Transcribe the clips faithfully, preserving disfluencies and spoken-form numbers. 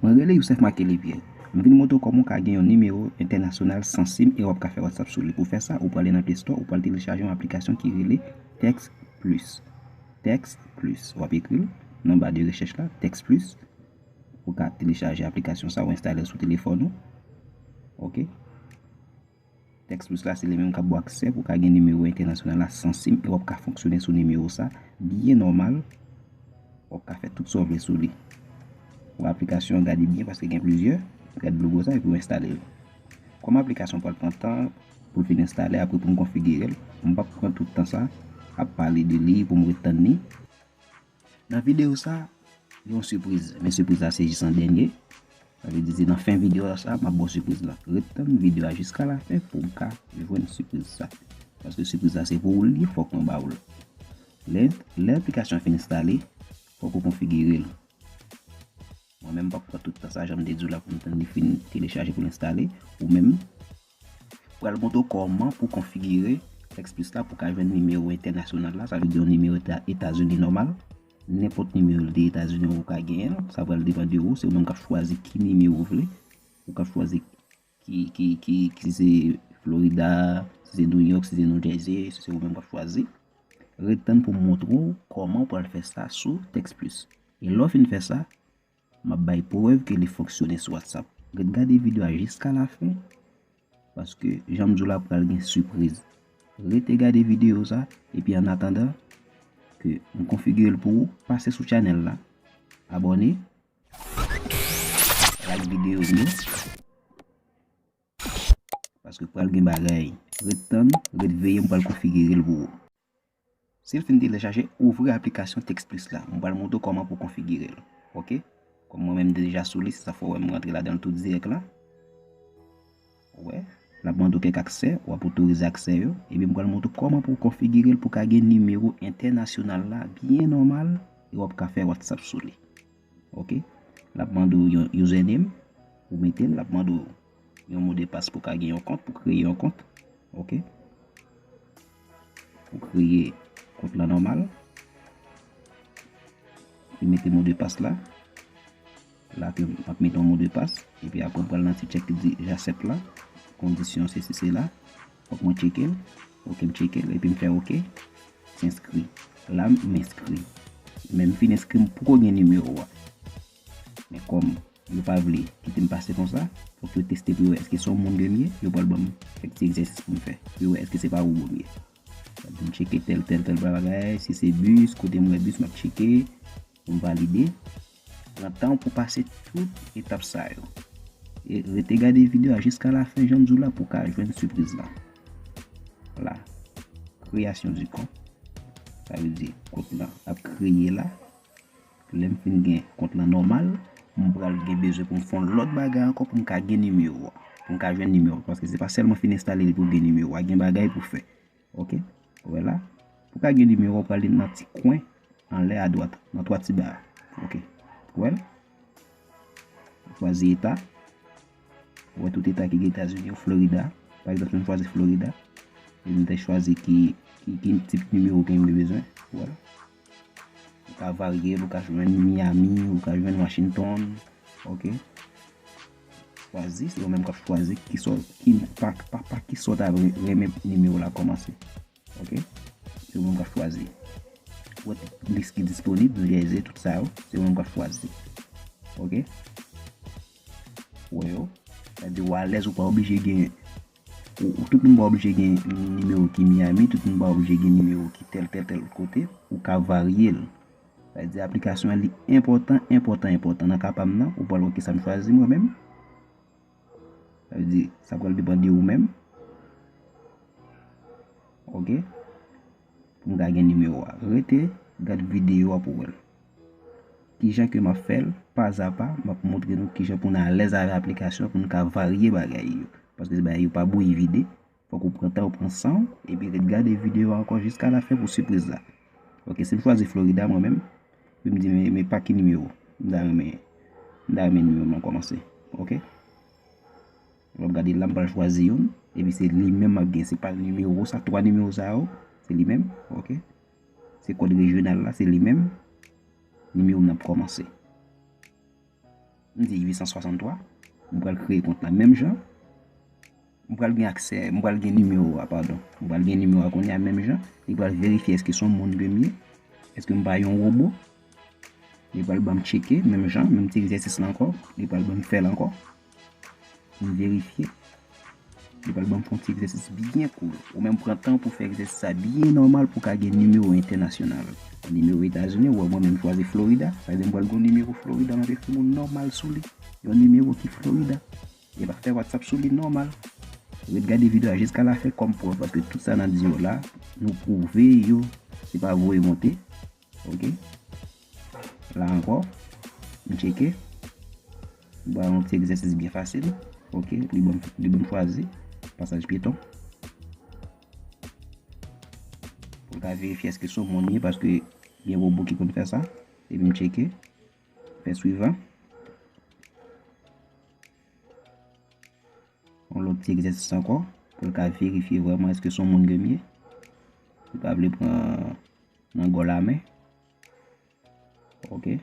Mwen rele Youssef Marc Olivier. M vin montre w kòman w ka gen yon nimewo entènasyonal san sim e w ap ka fè WhatsApp sou li. Pou fè sa, ou prale nan Play Store, ou pral telechaje yon aplikasyon ki rele Text Plus. Text Plus. W ap ekri l nan ba de rechèch la, Text Plus. Ou ka telechaje aplikasyon sa, ou enstale l sou telefòn ou. Ok. Text Plus la, se li menm k ap ba w aksè pou w ka gen nimewo entènasyonal la san sim e w ap ka fonksyone sou nimewo sa byen nòmal. W ap ka fè tout sa w vle sou li. Ou aplikasyon an, gade byen paske gen plizyè. Gad logo sa epi w enstale l. Kòm aplikasyon pral pran tan pou l fin enstale, apre pou m konfigire l, m p ap pran tout tan sa ap pale de li pou m ret tann li. Nan videyo sa, gen yon sipriz. Men sipriz la se jis an dènye. Sa vle di se nan fen videyo sa, m ap ba w sipriz la. Ret tann videyo a jiska lafen pou w ka jwenn sipriz sa. Paske sipriz la se pou ou li, fòk mwen ba ou l. Lè, lè aplikasyon an fin enstale, fòk ou konfigire l. Mwen menm m p ap pran tout tan sa, jan m te di w la, pou m tann li fin telechaje pou l enstale. Ou menm, pral montre w kòman pou konfigire Text Plus la pou ka jwenn nimewo entènasyonal la, sa vle di yon nimewo Eta-, Etazini nòmal. Nenpòt nimewo de Etazini ou ka genyen l, sa pral depann de ou, se ou menm k ap chwazi ki nimewo ou vle. Ou k ap chwazi ki, ki, ki, ki se Florida, si se New York, si se New Jersey, se ou menm k ap chwazi. Ret tann pou m montre w kòman w pral fè sa sou Text Plus. E lè w fin fè sa, m ap bay prèv ke li fonksyone sou WhatsApp. Ret gade videyo a jiska lafen, paske jan m di w la pral gen sipriz. Rete gade videyo sa, epi an atandan ke m konfigire l pou ou, pase sou chanèl la, abòne, like videyo m yo, paske pral gen bagay. Ret tann, ret veye, m pral konfigire l pou ou. Si l fin telechaje, ouvri aplikasyon Text Plus la. M pral montre w kòman pou konfigire l. Ok? Kòm mwen menm m deja sou li, se sa fè w wè m rantre ladan l tou dirèk la. Ou wè? L ap mande w kèk aksè, w ap otorize aksè yo. Epi m pral montre w kòman pou w konfigire l pou w ka gen nimewo entènasyonal la byen nòmal e w ap ka fè WhatsApp sou li. Ok? L ap mande w yon username, ou mete l, l ap mande w yon modpas pou w ka gen yon kont, pou kreye yon kont. Ok? Pou kreye kont la nòmal. Epi mete modpas la. La ke m ap mete yon modpas. Epi apre m pral nan ti tchèk ki di j'accepte la. Kondisyon sesi sela. Fòk mwen tcheke l. Ok, m tcheke l. Epi m fè ok. S'enskri. La, m enskri. Men m fin enskri, m poko gen nimewo a. Men kòm yo pa vle kite m pase konsa, fòk yo teste pou yo wè èske se yon moun ke m ye, yo pral ban m kèk ti egzèsis pou m fè, pou yo wè èske se pa wobo m ye. Sa di m tcheke tèl, tèl, tèl bagay, si se bis, kote m wè bis, m ap tcheke, pou m valide. Pran tan pou pase tout etap sa yo. E rete gade videyo a jiska lafen, jan m di w la, pou w ka jwenn sipriz la. La, kreyasyon di kont. Sa vle di kont lan ap kreye la. Lè m fin gen kont lan nòmal, m pral gen bezwen pou m fè yon lòt bagay ankò pou m ka gen nimewo a. Pou m ka jwenn nimewo a. Paske se pa sèlman fin enstale li pou w gen nimewo a. Gen bagay pou w fè. Ok? Ou wè la? Pou w ka gen nimewo a, ou prale nan ti kwen anlè adwat, nan twa ti ba a. Ok? Ou wè l? Chwazi eta. Ou wè tout eta ki gen Etazini yo, Florida. Pa egzanp, si m chwazi Florida, epi m te chwazi ki, ki, ki tip nimewo ke m bezwen. Ou wè l? Ou ka varye l, ou ka jwenn Miami, ou ka jwenn Washington. Ok? Chwazi, se ou menm k ap chwazi ki sa, ki, pa, pa, pa ki sa w ta renmen nimewo w la kòmanse. Ok? Se ou menm k ap chwazi. Ou wè tout lis ki disponib, New Jersey, tout sa yo, se ou menm k ap chwazi. Ok? Ou wè yo? Sa di ou alèz, ou pa oblije gen, ou, ou, tout moun pa oblije gen nimewo ki Miami, tout moun pa oblije gen nimewo ki tèl, tèl, tèl kote. Ou ka varye l. Sa vle di aplikasyon an li enpòtan, enpòtan, enpòtan. Nan ka pa m nan, ou pral wè kisa m chwazi mwen menm. Sa vle di, sa pral depann de ou menm. Ok? Pou m ka gen nimewo a. Rete, gad videyo a pou w wè l. Kijan ke m ap fè l, pazapa, m ap montre nou kijan pou n alèz avèk aplikasyon, pou n ka varye bagay yo. Paske se bagay yo pa bouyi vide. Fòk ou pran tan, ou pran san w, epi ret gade videyo a ankò jiska lafen pou sipriz la. Ok, si m chwazi Florida mwen menm, epi m di, men, men pa ki nimewo m ta renmen, m ta renmen nimewo m nan kòmanse. Ok? W ap gade la, m pral chwazi youn, epi se li menm m ap gen. Se pa nimewo sa, twa nimewo sa yo, se li menm. Ok? Se kòd rejyonal la, se li menm. Nimewo m nan ap kòmanse. M di uit san swasanntwa. M pral kreye kont la menm jan. M pral gen aksè, m pral gen nimewo a, padon. M pral gen nimewo a kounye a menm jan. Li pral verifye èske se yon moun ke m ye. Èske m pa yon wobo. Li pral ban m tcheke, menm jan, menm ti egzèsis la ankò. Li pral ban m fè l ankò. Pou m verifye. Li pral ban m fè yon ti egzèsis byen cool. Ou menm pran tan pou fè egzèsis sa byen nòmal pou w ka gen nimewo entènasyonal. Nimewo Etazini, ou wè mwen menm chwazi Florida. Sa vle di m pral gen yon nimewo Florida, m ap ekri yon nòmal sou li. Yon nimewo ki Florida. E m ap fè WhatsApp sou li nòmal. Ret gade videyo a jiska lafen kòm prèv, paske tout sa n ap di yo la, nou pwouve yo. Se pa voye monte. Ok. La ankò, m tcheke. M ba yon ti egzèsis byen fasil. Ok, li ban m, li ban m chwazi pasaj pyeton. Pou l ka verifye èske se yon moun li ye, paske gen wobo ki konn fè sa. Epi m tcheke. Fè swivan. Yon lòt ti egzèsis ankò, pou l ka verifye vrèman èske se yon moun ke m ye. Li pa vle pran nan gòl a men. Ok.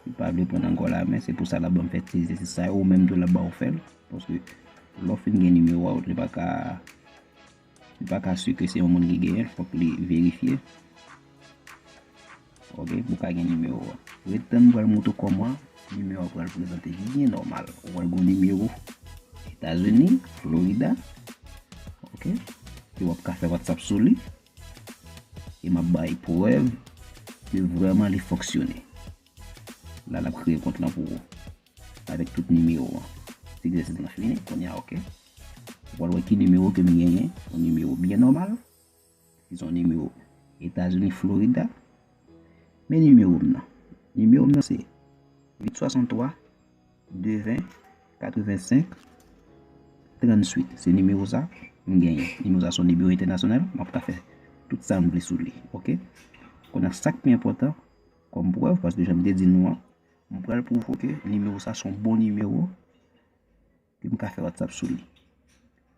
Li pa vle pran nan gòl a men, se pou sa l ap ban m fè ti egzèsis sa yo, ou menm tou l ap ba w fè l. Paske lè w fin gen nimewo a, li pa ka, li pa ka si ke se yon moun ki genyen l, fòk li verifye. Ok, pou w ka gen nimewo a. Ret tann m pral montre w kòman nimewo a pral prezante byen nòmal. Ou pral gen yon nimewo Etazini, Florida. Ok, ke w ap ka fè WhatsApp sou li. E m ap bay prèv ke vrèman li fonksyone. La, l ap kreye kont lan pou ou. Avèk tout nimewo an. Ti egzèsis lan fini, kounye a, ok. Ou pral wè ki nimewo ke m genyen, yon nimewo byen nòmal. Ki se yon nimewo Etazini, Florida. Men nimewo m nan. Nimewo m nan se uit swasanntwa, de ven, katrevensenk, tranntuit. Se nimewo sa m genyen. Nimewo sa se yon nimewo entènasyonal. M ap ka fè tout sa m vle sou li. Ok? Kounye a sa k pi enpòtan, kòm prèv, paske jan m te di nou an, m pral pwouve w ke nimewo sa se yon bon nimewo ke m ka fè WhatsApp sou li.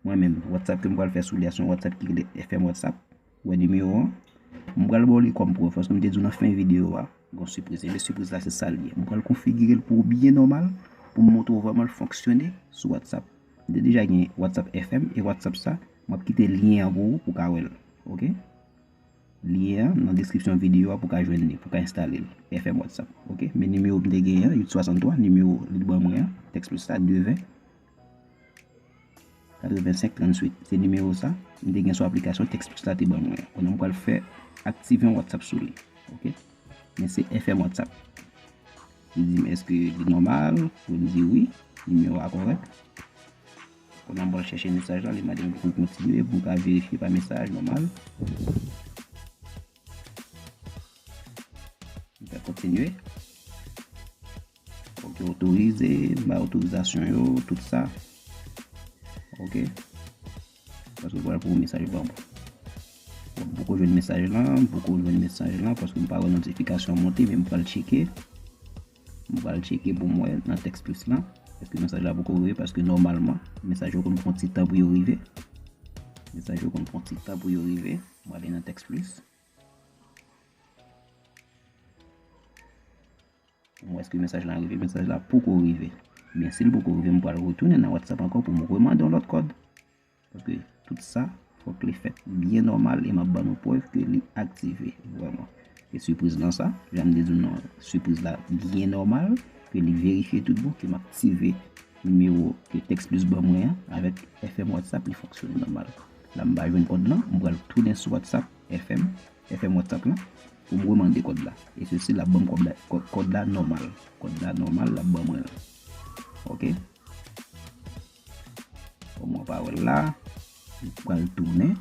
Mwen menm, WhatsApp ke m pral fè sou li a, se yon WhatsApp ki rele F M WhatsApp. Ou wè nimewo an? M pral ba w li kòm prèv, paske m te di w nan fen videyo a, gen yon sipriz. Ebyen, sipriz la, se sa l ye. M pral konfigire l pou ou byen nòmal, pou m montre w vrèman l fonksyone sou WhatsApp. M te deja gen WhatsApp F M, e WhatsApp sa, m ap kite lyen an pou ou, pou w ka wè l. Ok? Lyen an nan deskripsyon videyo a pou w ka jwenn li, pou w ka enstale l. F M WhatsApp. Ok? Men nimewo m te genyen an, uit swasanntwa, nimewo li ban mwen an, tèks plis la, de ven, katrevensenk, tranntuit. Se nimewo sa, m te gen sou aplikasyon tèks plis la te ban mwen an. Kounye a m pral fè aktive yon WhatsApp sou li. Ok? Men se F M WhatsApp. Li di m èske li nòmal, pou m di wi, nimewo a kòrèk. Kounye a m pral chèche mesaj la, li mande m pou m kontinye, pou m ka verifye pa mesaj, nòmal. M fè kontinye. Ok, otorize, m bay otorizasyon yo, tout sa. Ok. Paske m pral pou mesaj ban mwen. Bon, m poko jwenn mesaj lan, m poko jwenn mesaj lan, paske m pa wè notifikasyon monte, men m pral tcheke. M pral tcheke pou m wè nan tèks plis lan. Èske mesaj la poko rive? Paske nòmalman, mesaj yo konn pran ti tan pou yo rive. Mesaj yo konn pran ti tan pou yo rive. M ale nan tèks plis. Pou m wè èske mesaj la rive. Mesaj la poko rive. Men si l poko rive, m pral retounen nan WhatsApp ankò pou m remande yon lòt kòd. Paske tout sa, fòk li fèt byen nòmal e m ap ban nou prèv ke li aktive vrèman. E sipriz lan sa, jan m te di w nan sipriz la byen nòmal, ke li verifye tout bon, ke m aktive nimewo ke tèks plis ban mwen an avèk F M WhatsApp, li fonksyone nòmal. La m pa jwenn kòd lan, m pral tounen sou WhatsApp F M, F M WhatsApp lan, pou m remande kòd la. E sesi, l ap ban m kòd la, kò-, kòd la nòmal. Kòd la nòmal, l ap ban mwen l. Ok? Bon, mwen pa wè l la. M pral tounen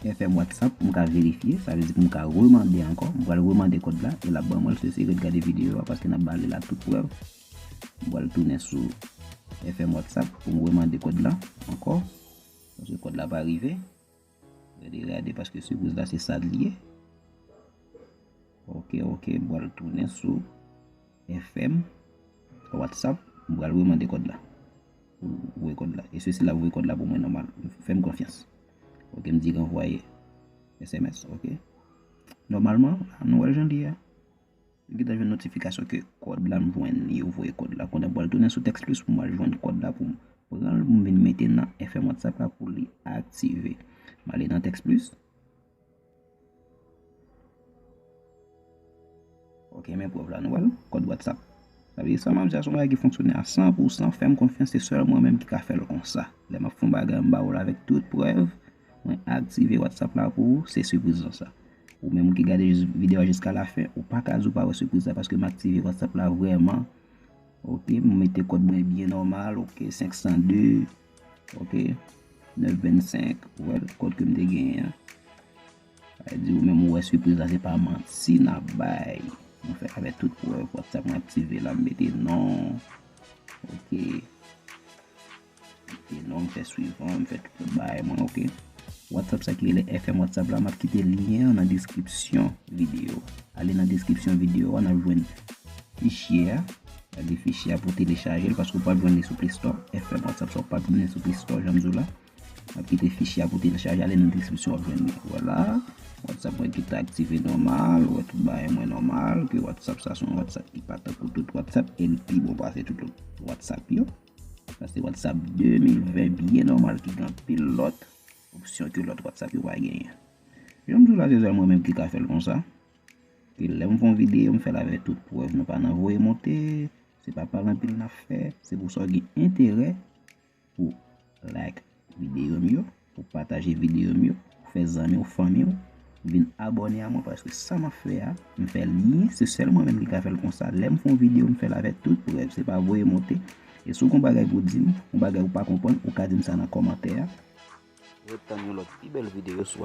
F M WhatsApp pou m ka verifye. Sa vle di pou m ka remande ankò. M pral remande kòd la. E l ap ban mwen l, sesi, ret gade videyo a paske n ap ba li la tout prèv. M pral tounen sou F M WhatsApp pou m remande kòd la ankò. Paske kòd la pa rive. Gade, gade, paske sipriz la se sa l ye. Ok, ok, m pral tounen sou F M WhatsApp, m pral remande kòd la. Voye kòd la. E sesi la voye kòd la pou mwen nòmal. Fè m konfyans. Ok, m di ranvwaye S M S, ok. Nòmalman, nou wè l jan l ye a. M gentan jwenn notifikasyon ke kòd la m jwenn li, yo voye kòd la. Kounye a m pral tounen sou Text Plus pou m al jwenn kòd la pou m pran l pou m vin mete nan F M WhatsApp la pou li aktive. M ale nan Text Plus. Ok, men prèv la, nou wè l, kòd WhatsApp. Sa vle di sa m ap di a se yon bagay ki fonksyone a san pou san, fè m konfyans, se sèl mwen menm ki ka fè l konsa. Lè m ap fè yon bagay, m ba ou l avèk tout prèv, mwen aktive WhatsApp la pou ou, se sipriz lan sa. Ou menm ki gade jis videyo a jiska lafen, ou pa ka di ou pa wè sipriz la paske m aktive WhatsApp la vrèman. Ok, m mete kòd mwen byen nòmal, ok, senk san de, ok, nèf vennsenk, ou wè kòd ke m te genyen an. Sa vle di ou menm ou wè sipriz la se pa manti n ap bay. Mwen fè avèk tout prèv, WhatsApp mwen aktive la, m mete non. Ok. Mete non, m fè swivan, m fè tout lòt bagay mwen, ok. WhatsApp sa ki rele F M WhatsApp la, m ap kite lyen an nan deskripsyon videyo. Ale nan deskripsyon videyo a, n ap jwenn fichye a. Gade fichye a pou telechaje l, paske ou p ap jwenn li sou Play Store. F M WhatsApp sa, ou p ap jwenn li sou Play Store, jan m di w la. M ap kite fichye a pou telechaje, ale nan deskripsyon w ap jwenn li. Vwala, WhatsApp mwen ki te aktive nòmal, ou wè tout bagay mwen nòmal, ke WhatsApp sa se yon WhatsApp ki pa tankou tout WhatsApp, e li pi bon pase tout lòt WhatsApp yo. Sa se WhatsApp de mil ven byen nòmal ki gen anpil lòt opsyon ke lòt WhatsApp yo pa genyen. Jan m di w la, se sèl mwen menm ki ka fè l konsa. Ke lè m fè yon videyo, m fè l avèk tout prèv. Nou pa nan voye monte, se pa pale anpil n ap fè, se pou sa w gen enterè pou like videyo m yo, pou pataje videyo m yo, pou fè zanmi w, fanmi w vin abòne a mwen, paske sa m ap fè a, m fè l byen, se sèl mwen menm ki ka fè l konsa. Lè m fè yon videyo, m fè l avèk tout prèv, se pa voye monte. E si w gen yon bagay pou di m, yon bagay ou pa konprann, ou ka di m sa nan kòmantè a. Ret tann yon lòt pi bèl videyo sou